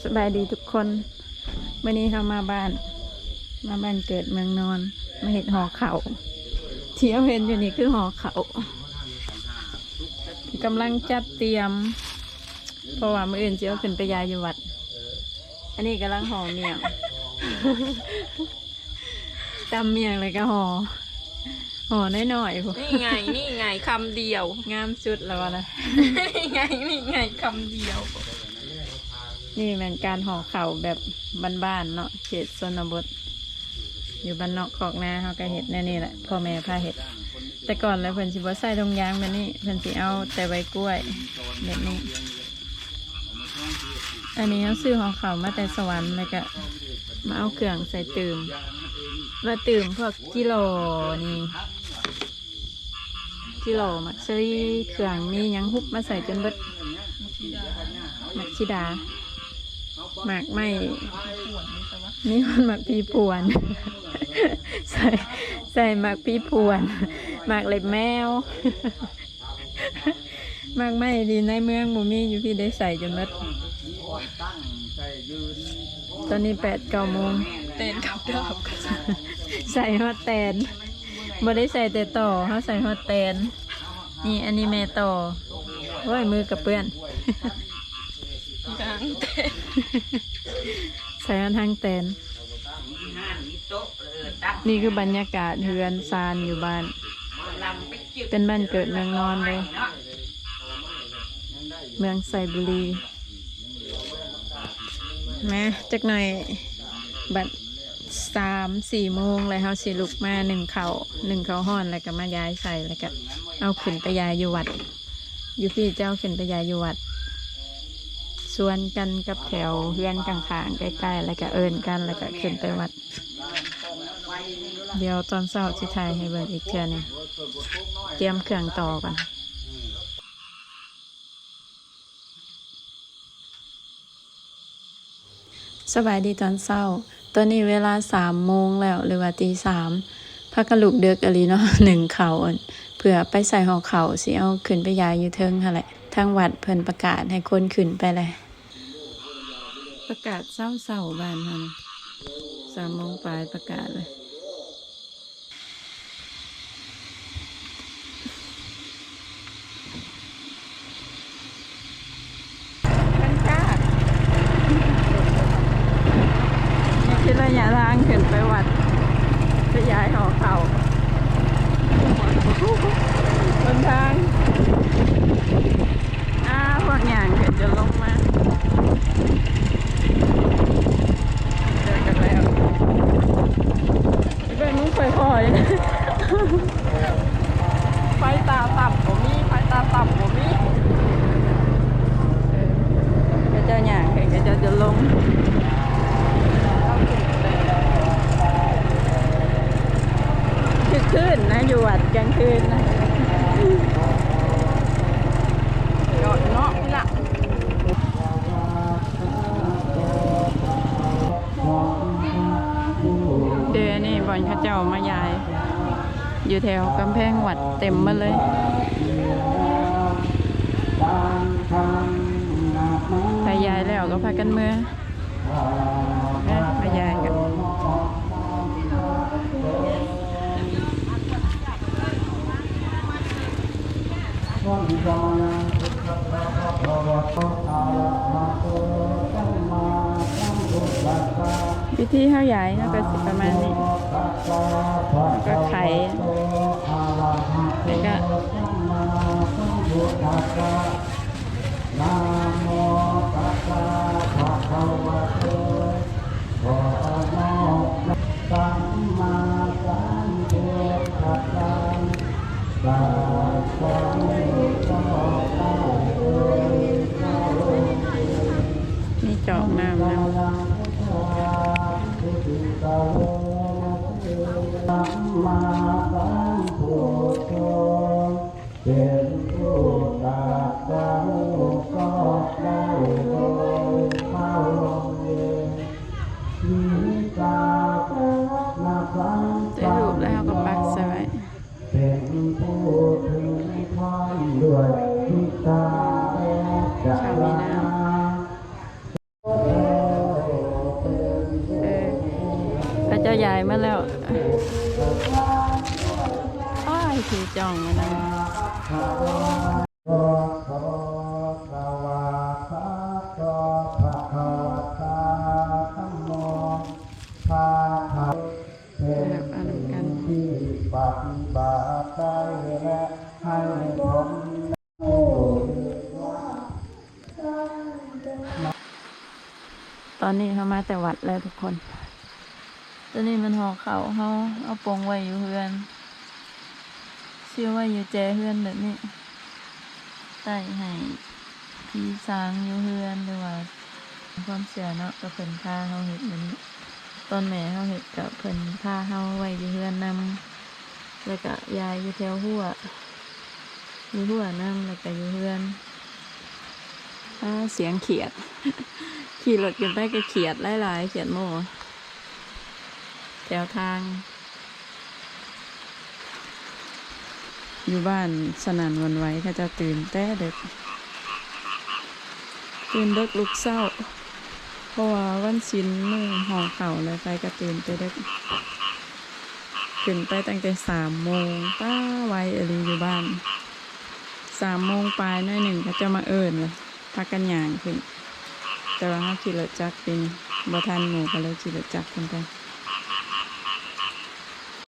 ສະບາຍດີທຸກຄົນ ມື້ນີ້ເຮົາມາບ້ານ ມາບ້ານເກີດເມືອງນອນ ມາເຮັດຫໍ່ເຂົ້າ. ທີ່ເຮົາເຫັນຢູ່ນີ້ຄືຫໍ່ເຂົ້າ ກຳລັງຈັດຕຽມ ເພາະວ່າມື້ອື່ນຊິເອົາຂຶ້ນໄປຢາຍຢູ່ວັດ. ອັນນີ້ກຳລັງຫໍ່ໝ້ຽງ ຕຳໝ້ຽງແລ້ວກໍຫໍ່ ຫໍ່ນ້ອຍໆພຸ້ນ. ນີ້ໄງ ນີ້ໄງ ຄຳດຽວ ງາມສຸດແລ້ວວະນະ. ນີ້ໄງ ນີ້ໄງ ຄຳດຽວ. ນີ້ແມ່ນການຫໍ່ເຂົ້າແບບບ້ານໆເນາະ ເຂດຊົນນະບົດ. ຢູ່ບ້ານນອກຄອກນາເຮົາກໍເຮັດແນວນີ້ແຫຼະ ພໍ່ແມ່ພາເຮັດ. ແຕ່ກ່ອນແລ້ວເພິ່ນຊິບໍ່ໃສ່ຖົງຢາງແບບນີ້ ເພິ່ນຊິເອົາແຕ່ໃບກ້ວຍແບບນີ້. ອັນນີ້ເຮົາຊື້ຫໍ່ເຂົ້າມາແຕ່ສະຫວັນ ແລ້ວກະມາເອົາເຄື່ອງໃສ່ຕື່ມ ມາຕື່ມພວກຈີ່ຫຼໍ່ນີ້ ຈີ່ຫຼໍ່ ໝາກສາລີ ເຄື່ອງມີຫຍັງຮຸບມາໃສ່ຈົນເບິດ. ໝາກສີດາ ໝາກໄມ້ ມີຮອດໝາກຜີຜວນ ໃສ່ ໃສ່ໝາກຜີຜວນ ໝາກເລັບແມວ. ໝາກໄມ້ທີ່ໃນເມືອງບໍ່ມີ ຢູ່ພີ້ໄດ້ໃສ່ຈົນໝົດ. ຕອນນີ້ແປດເກົ້າໂມງ ແຕນກັບດາບ ໃສ່ຮອດແຕນ ບໍ່ໄດ້ໃສ່ແຕ່ຕໍ ເຮົາໃສ່ຮອດແຕນ. ນີ້ ອັນນີ້ແມ່ຕໍ ໂອ້ຍ ມືກະເປື້ອນ ໃສ່ຮອດຫາງແຕນ. ນີ້ຄືບັນຍາກາດເຮືອນຊານຢູ່ບ້ານ ເປັນບ້ານເກີດເມືອງນອນເລີຍ ເມືອງໄຊບູລີ. ມາຈັກໜ້ອຍ ບັດສາມສີ່ໂມງແລ້ວ ເຮົາຊິລຸກມາໜຶ້ງເຂົ້າ ໜຶ້ງເຂົ້າຮ້ອນ ແລ້ວກໍມາຢາຍໃສ່ ແລ້ວກໍເອົາຂຶ້ນໄປຢາຍຢູ່ວັດ. ຢູ່ພີ້ຈະເອົາຂຶ້ນໄປຢາຍຢູ່ວັດ ສວນກັນກັບແຖວເຮືອນຂ້າງໆ ໃກ້ໆ ແລ້ວກະເອີ້ນກັນ ແລ້ວກະຂຶ້ນໄປວັດ. ດຽວຕອນເຊົ້າຊິຖ່າຍໃຫ້ເບິ່ງອີກເທື່ອໜຶ່ງ ກຽມເຄື່ອງຕໍ່ກ່ອນ. ສະບາຍດີຕອນເຊົ້າ. ຕອນນີ້ເວລາສາມໂມງແລ້ວ ຫຼືວ່າຕີສາມ ພາກັນລຸກເດິກອີ່ຫຼີເນາະ ໜຶ້ງເຂົ້າ ເພື່ອໄປໃສ່ຫໍ່ເຂົ້າ ຊິເອົາຂຶ້ນໄປຢາຍຢູ່ເທິງຫັ້ນແຫຼະ. ທາງວັດເພິ່ນປະກາດໃຫ້ຄົນຂຶ້ນໄປແລ້ວ. ປະກາດເຊົ້າໆ ບ້ານເຮົາ ສາມໂມງປາຍປະກາດເລີຍ. ນີ້ຄືໄລຍະທາງຂຶ້ນໄປວັດ ໄປຢາຍຫໍ່ເຂົ້າ ຫົນທາງ ອ້າ ພວກຍ່າງຂຶ້ນຈົນລົງມາ ເຈີກັນແລ້ວ. ເບິ່ງມັນຄ່ອຍໆ ໄຟຕາຕ່ຳກໍມີ ໄຟຕາຕ່ຳກໍມີ. ເຂົາເຈົ້າຍ່າງ ເຂົາເຈົ້າຈະລົງ ຄຶກຄື້ນນະ ຢູ່ວັດກາງຄືນນະ ຍອດເງາະນີ້ລະ. ເດ ນີ້ບ່ອນເຂົາເຈົ້າມາຢາຍ ຢູ່ແຖວກຳແພງວັດເຕັມໝົດເລີຍ. ໃຜຢາຍແລ້ວກໍພາກັນເມືອ ມາ ມາຢາຍກັນ. ວິທີເຮົາຢາຍ ເຮົາກໍຊິປະມານນີ້ ເຮົາກໍໄຂ ແລ້ວກໍ ນະໂມຕັດສະ ພະຄະວະໂຕ ອະລະຫະໂຕ ສຳມາສຳພຸດທັດສະ ພະຄະວະໂຕ ມີຈອກນ້ຳນຳ. ສຳມາສຳພຸດໂທ ເປັນຜູ້ຕຣັດສະຮູ້ຊອບໄດ້ໂດຍເທົ່າ ໄປມາແລ້ວ. ອ້າຍ ຖືຈ້ອງມານຳ. ເນາະ ເອົານຳກັນ. ຕອນນີ້ເຮົາມາແຕ່ວັດແລ້ວທຸກຄົນ. ຕົວນີ້ແມ່ນຫໍເຂົ້າເຮົາ ເອົາປົງໄວ້ຢູ່ເຮືອນ ຊິໄວ້ຢູ່ແຈເຮືອນແບບນີ້ ໄວ້ໃຫ້ຜີສາງຢູ່ເຮືອນ ຫຼືວ່າ ຄວາມເຊື່ອເນາະ ກໍເພິ່ນພາເຮົາເຮັດແບບນີ້. ຕອນແມ່ເຮົາເຮັດ ກໍເພິ່ນພາເຮົາໄວ້ຢູ່ເຮືອນນຳ ແລ້ວກໍຢາຍຢູ່ແຖວຮົ້ວ ຢູ່ຮົ້ວນຳ ແລ້ວກໍຢູ່ເຮືອນ. ອ້າ ສຽງຂຽດ ຂີ່ລົດຂຶ້ນໄປກໍຂຽດຫຼາຍໆ ຂຽດໝູ່ແຖວທາງ. ຢູ່ບ້ານສະໜັ່ນຫວັ່ນໄຫວ ເຂົາເຈົ້າຕື່ນແຕ່ເດິກ ຕື່ນເດິກລຸກເຊົ້າ ເພາະວ່າວັນສິນມື້ຫໍເຂົ້າ ແລ້ວໃຜກໍຕື່ນແຕ່ເດິກ. ຂຶ້ນໄປຕັ້ງແຕ່ສາມໂມງ ປ້າ ໄວອີ່ຫຼີຢູ່ບ້ານ. ສາມໂມງປາຍໜ້ອຍໜຶ່ງ ເຂົາເຈົ້າມາເອີ້ນລະ ພາກັນຍ່າງຂຶ້ນ ແຕ່ວ່າເຮົາຂີ່ລົດຈັກປີນີ້ ບໍ່ທັນໝູ່ ກໍເລີຍຂີ່ລົດຈັກຂຶ້ນໄປ.